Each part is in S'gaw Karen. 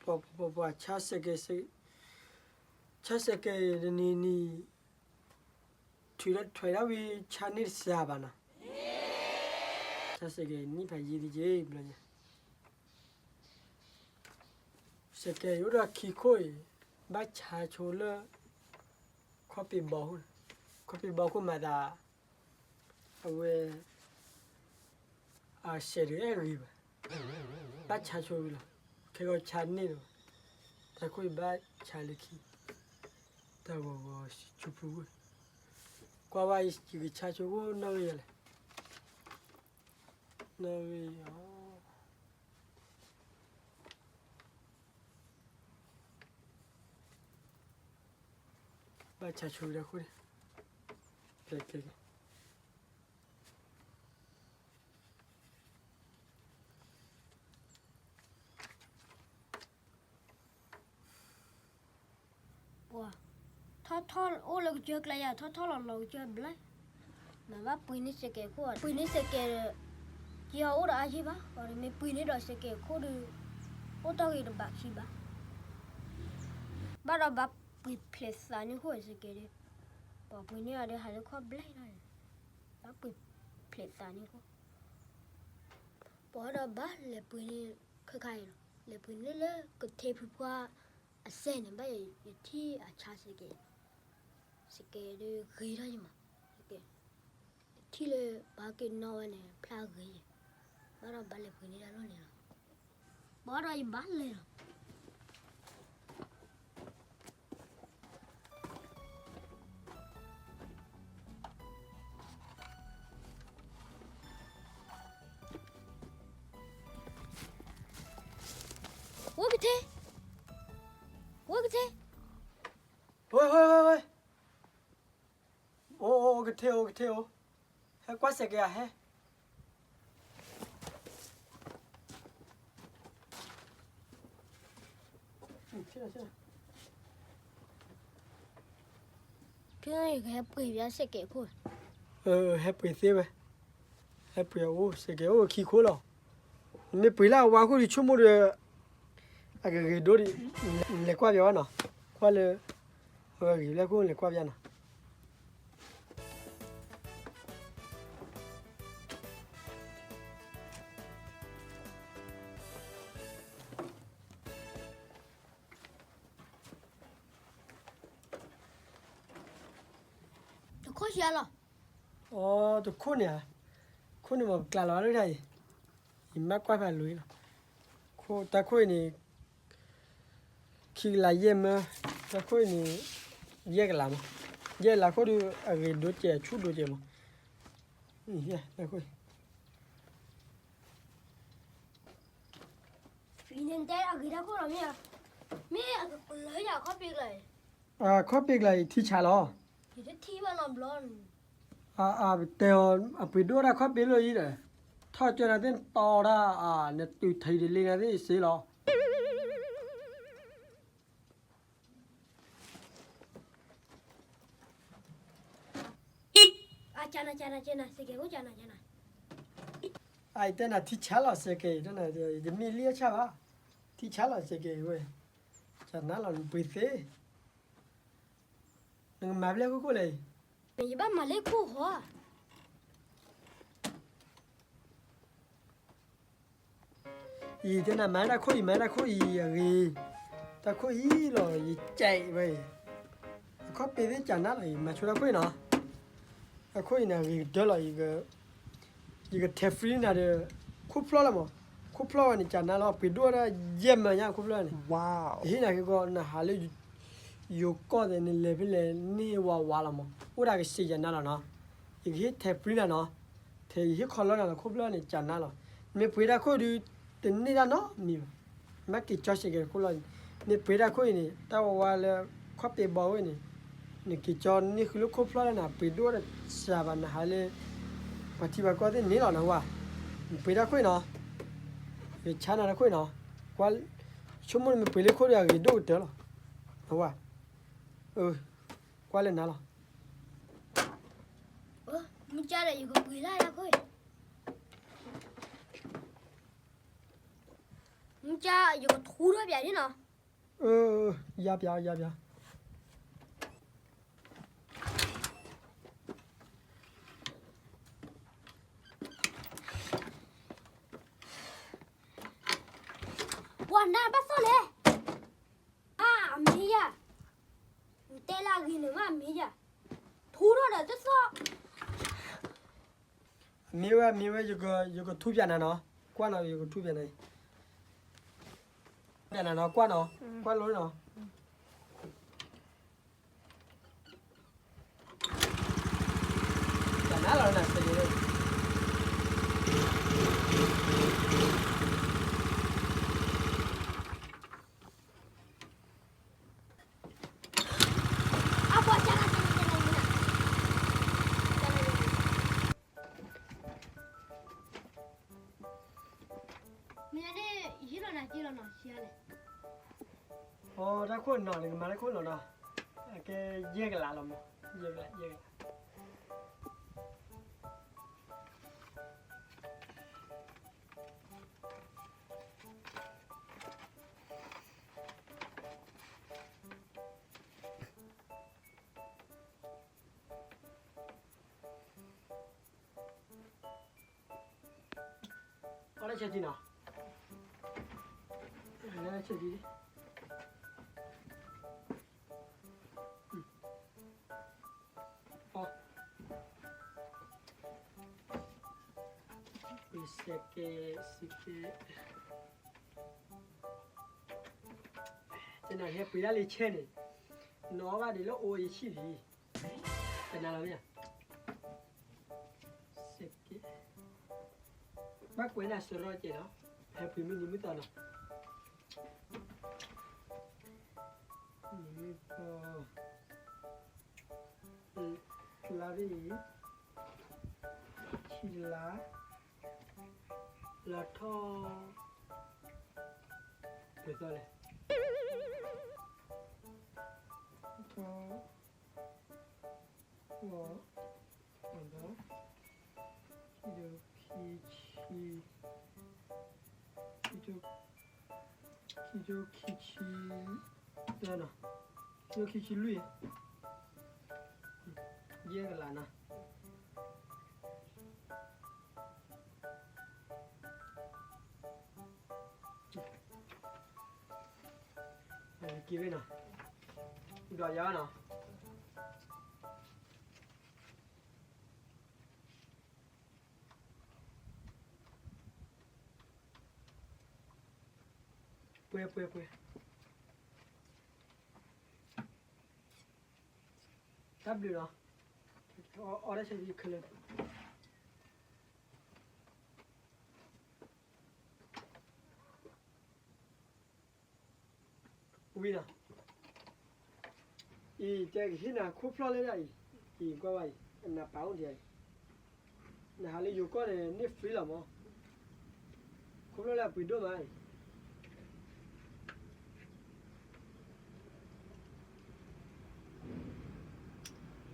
ပှၤ ပှၤ ပှၤ ဆါစဲးကဲး, ဆါစဲးကဲးတနံၤနံၤ, ထုးဒီးထွဲးဒၣ်ဝံၤ ဆါန့ၢ်တစှၤဘၣ်နီၤ, ဆါစဲးကဲးန့ၢ်ဖးယံၤတက့ၢ်ဘျီညါ, စဲးကဲးအိၣ်ဒီးခံခိၣ်အံၤ, ဘၣ်ဆါဆိလၢ ခီၣ်ပ့ၤဘီခိၣ်, ခီၣ်ပ့ၤဘီခိၣ်မၤသး အဝဲ အစဲးတအဲၣ်ဂ့ၤဘၣ်, ဘၣ်ဆါဆိဝံၤလီၤ, ခဲဂီၤဆါန့ၢ်လီၤ, တၢ်ခိၣ်အံၤဘၣ်ဆါလၢခံ, တၢ်ဂီၤဂီၤဆူဖုဝဲ, ကွၢ်ဝဲအံၤ ယကဆါဆိခိၣ်နီၣ်ဂံၢ်ယၤလဲၣ်, နီၣ်ဂံၢ်အီၤ ဘၣ်ဆါဆိဝံၤတၢ်ခိၣ်န့ၣ်, ကဲ ကဲ ကဲ ပှၤ ထီၣ်ထီၣ်အိၣ်လၢကစၢၢ်ကျဲယၤ ထီၣ်ထီၣ်လီၤလီၤကစၢၢ်ဘျဲၣ်, မ့ၢ်ဘၣ်ပှ့ၤန့ၢ်စဲးကဲးခိၣ်, ပှ့ၤန့ၢ်စဲးကဲးဒီး က့ၤအီၤအိၣ်ဒီးအါယ့ၢ်ဘၣ်, မ့ၢ်ပှ့ၤန့ၢ်ဒီးစဲးကဲးခိၣ်ဒီး အိၣ်တ့ၢ်ဂ့ၤတဘးခံဘၣ်, ဘၣ်ဒီးဘၣ်ပှ့ၤဖျဲးသးန့ၢ်ခိၣ်စဲးကဲးဒီး, ပှၤပှ့ၤန့ၢ်အီၤဒီးဟးလၢခီၣ်ဘျဲၣ်လီၤ, ဘၣ်ပှ့ၤဖျဲးသးန့ၢ်ခိၣ် ပှၤဒီးဘၣ်လဲၤပှ့ၤန့ၢ်ခဲခါအံၤလီၤ, လဲၤပှ့ၤန့ၢ်လၢကထဲဖုဖှါအစဲးန့ၣ် ဘၣ်ယထံၣ်အဆါစဲးကဲး, စဲးကဲးဒီးဂ့ၤထီၣ်ယမး, ယထံၣ်လၢပှၤက့ၤနီၣ်ဝဲန့ၣ် ဖျါဂ့ၤယဲ, ဘၣ်ဒီးဘၣ်လဲၤပှ့ၤန့ၢ်တၢ်လီၢ်န့ၣ်လီၤ, ပှၤဒီးယဘၣ်လဲၤလီၤ ဝဲကထဲ, ဝဲကထဲ, ဝဲ ဝဲ ဝဲ ဝဲ, အိ အိ ကထဲအိၣ် ကထဲအိၣ်, ဟဲကွၢ်စဲးကဲးယၤဟဲ ဖဲယကဟဲပှ့ၤဘၣ်စဲးကဲးခိၣ်, ဟဲပှ့ၤသ့ဝဲ, ဟဲပှ့ၤအိၣ်စဲးကဲးအိၣ်ခံခိၣ်လီၤ, နမ့ၢ်ပှ့ၤလၢအဝါခိၣ်ဒီးဆိကမိၣ်ဒီး အကဂ့ၤဒိၣ်ဒံး, လဲၤကွၢ်ပၠးဝဲနီၤ, ကွၢ်လၢ အဝဲဂ့ၤလၢခိၣ်လဲၤကွၢ်ပၠးနီၤ. တခိၣ်ဆံးလီၤ. အိ တခိၣ်န့ၣ်ဧါ, ခိၣ်န့ၣ်မ့ၢ်ပကျးလီၤလၢတၢ်အံၤ, ယမ့ၢ်ကွၢ်ဖဲအလိၤလီၤ. တၢ်ခိၣ်အံၤန့ၣ် ခံကလးယဲၢ်မၢ, တၢ်ခိၣ်အံၤန့ၣ် ယဲၢ်ကလးမး, ယဲၢ်ကလးခိၣ်ဒီး အဂ့ၤဒိၣ်ကဲး အဆူၣ်ဒိၣ်ကဲးမး, တၢ်ခိၣ် ဖဲန့ၣ်တဲအဂ့ၤတၢ်ခိၣ်လီၤမ့ၢ်ဧါ, မ့ၢ်အကလၢယၤခီၣ်ပ့ၤကျါအံၤ, ခီၣ်ပ့ၤကျါအံၤ ထံဆးလီၤ. ယတထံၣ်ဘၣ်နီတဘျီန့ၣ်, အတဲအီၤ အပှ့ၤဒိၣ်တၢ်ခီၣ်ပ့ၤလီၤအံၤဒီး, ထီၣ်ကၢနၤသ့ၣ်တီတၢ်, နတုၤထံးတလ့နၤသ့ၣ်စ့လီၤ. အတဲနၤထံဆးလီၤစဲးကဲး, ယမ့ၢ်လံအဆၣ်ဘၣ်, ထံဆးလီၤစဲးကဲးဝဲ, ကနၤလီၤနပှ့ၤသ့, နကမၤဘျဲၣ်ခိၣ်ခိၣ်လဲၣ်, ယဘၣ်မၤလၢခိၣ်ဟီ အံၤတဲနၤမၤတၢ်ခိၣ်အံၤ မၤတၢ်ခိၣ်အံၤအဂ့ၤ, တၢ်ခိၣ်အံၤလီၤ ယကဲးဝဲအံၤ, အခီၣ်ပ့ၤသ့ၣ်ကနၤလီၤ ယမၤဆိတၢ်ခိၣ်အံၤနီၤ, တၢ်ခိၣ်အံၤန့ၣ် အဂ့ၤကတၢၢ်လီၤ, ယကထဲး free နၤဒီး ခိၣ်ဖျီၣ်လီၤမး, ခိၣ်ဖျီၣ်ဝဲန့ၣ် ကနၤလီၤ ပှ့ၤဒိၣ်ဝဲဒၣ်ယဲၢ်မၢညါခိၣ်ဖျီၣ်န့ၣ်, ယဟ့ၣ်နၤက့ၤကီး နဟးလၢ ယိၤကီၢ်သ့ၣ် နလဲၤဖဲလဲၣ်န့ၢ်ဝးဝးလီၤမး, အိၣ်ဒၣ်ကစံးယနၤလီၤနီၤ, ယကဟ့ၣ်ထဲး free နၤနီၤ, ထဲး ယဟ့ၣ်ခီလီနၤလီၤ ခိၣ်ဖျီၣ်န့ၣ် ကနၤလီၤ, နမ့ၢ်ပှ့ၤတၢ်ခိၣ်ဒုး တန့ၢ်တၢ်နီတမံၤဘၣ်, မ့ၢ်က့ၤကၠီစဲးကဲးခိၣ်လီၤ, မ့ၢ်ပှ့ၤတၢ်ခိၣ်အံၤန့ၣ် တၢ်ဝးဝးလၢ ခီၣ်ပ့ၤဘီဝဲန့ၣ်, နက့ၤကၠီန့ၢ်ဃုာ်လၢခိၣ်ဖျီၣ်လၢနၤ ပှ့ၤဒိၣ်ဒီးစှၤဘၣ် နဟးလၢ ပှၤထံပှၤကီၢ်သ့ၣ်န့ၣ်လီၤ နဝဲ, နပှ့ၤတၢ်ခိၣ်အံၤနီၤ, ယဆါနၤတၢ်ခိၣ်အံၤနီၤ, ကွၢ်, ဆိကမိၣ်နမ့ၢ်ပှ့ၤလၢခိၣ်ဒီး အဂ့ၤဒိၣ်ကတၢၢ်လီၤ, နဝဲ, ကွၢ်လၢနၤလီၤ, မ့ၢ်ကဒီးယကပှ့ၤလၢတၢ်ခိၣ်အံၤ မ့ၢ် ယကထူထီၣ်ပၠးန့ၣ်နီၤ. ယါပၠး ယါပၠး. ပှၤနၤဘၣ်သီၣ်လဲၣ်. အမ့ၢ်ယၤ, နတဲလၢအဂ့ၤန့ၣ်မး အမ့ၢ်ယၤ, ထူထီၣ်ဒီးတသီၣ်. အမ့ၢ်ဝဲ အမ့ၢ်ဝဲ, ယကထူပၠးနၤနီၤ, ကွၢ်နီၤ ယကထူပၠးနၤ, ပၠးနၤနီၤ ကွၢ်နီၤ, ကွၢ်လိနီၤ. မ့ၢ်န့ၣ် ယဟ့ၣ်လီၤနၤက့ၤလီၤနီၤ ဆံးလဲၣ်. အိ တၢ်ခိၣ်နီၤ နကမၤတၢ်ခိၣ်နီၤနီၤ, အကဲယဲၢ်ကလးလီၤမး, ယဲၢ်ကလး ယဲၢ်ကလး. အီၣ်တၢ်ဆၢထံနီၤ, ဆၢထံ, စဲးကဲ စဲးကဲ, တနၤဟဲပှ့ၤဒၣ်လၢဆဲန့ၣ်, နီၢ်ဘၣ်ဒ်လၢအိၣ်ယဆံၣ်လံ, တနၤလီၤမ့ၢ်ဧါ. စဲးကဲ, ဘၣ်ကွဲးနၤစရီကဲနီၤ, ဟဲပှ့ၤမုၢ်နံၤမုၢ်သီနီၤ, နံၤမုၢ်သီ, လါရ့ၣ်, ဆံလါ, လါထီၣ်, ပှဲၤသီလဲၣ်, ထီၣ်, အီ, အီ, ခံကထိခံဆံ, ခံကထိ, ခံကထိခံဆံ, ခံကထိခံဆံလွံၢ်, ယဲၢ်ကလးနီၤ. က့ၤဝဲနီၤ, ဒီးယၤနီၤ. ပှဲၤပှဲၤပှဲၤ, တၢ်ဘျုးလီၤ, အီၣ်တၢ်ဆၢထံခဲလၢာ်. ဝံၤနီၤ, အံၤ တဲကဟ့ၣ်နၤခိၣ်ဖျီၣ်လၢဒၣ်အံၤ, အံၤကွၢ်ဘၣ်အံၤ, နပာ်အိၣ်ဒံးအံၤ, နဟးလၢယိၤကီၢ်န့ၣ် န့ၢ် free လီၤမး, ခိၣ်ဖျီၣ်လၢအပှ့ၤဒိၣ်မးအံၤ.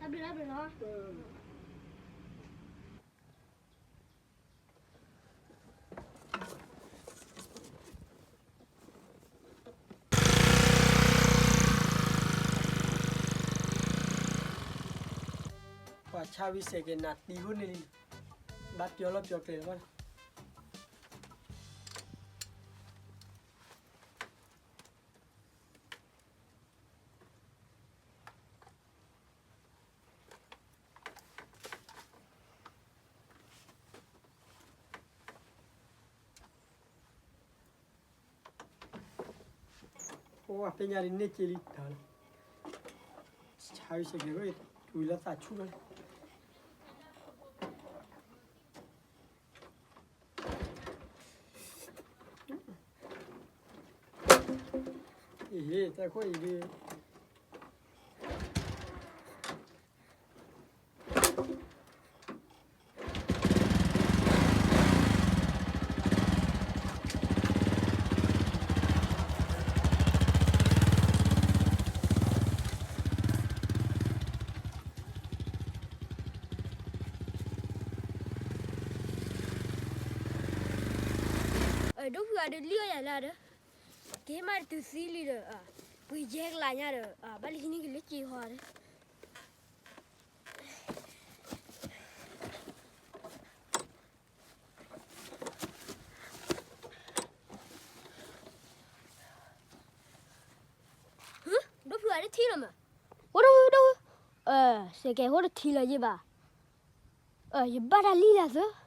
တၢ်ဘျုးတၢ်ဘျုးလီၤ. ပှၤဆါဝံၤစဲးကဲနၤတံၤဟိၣ်န့ၣ်လံ, ဘၣ်ပျီလီၢ်ပျီကျဲလၢၤဘၣ်. အိၣ် အသ့ၣ်ညါဒ်န့ၣ်က့လံ, ဆါဝံၤစဲးကဲ, ဝံၤလၢသးဆူၣ်လီၤ. အံၤ တၢ်ခိၣ်အံၤဒ် ဒိၣ်ဖုဂၤဒီးလံၣ်အီၣ်ယၤလၢဒီး က့ၤမးတတုၤသံလံဒီး, ပှ့ၤယဲကလးညါဒီး, ဘၣ်လၢဟံးန့ၢ်က့ၤလၢက့ၤဟီဒီး ဒီဖုဂၤတထံၣ်လီၤမး, အိၣ်ဒီးဒီး, စဲးကဲးအိၣ်တထံၣ်လီၤယဘၣ်, ယဘၣ်တၢ်လံလၢသၢ,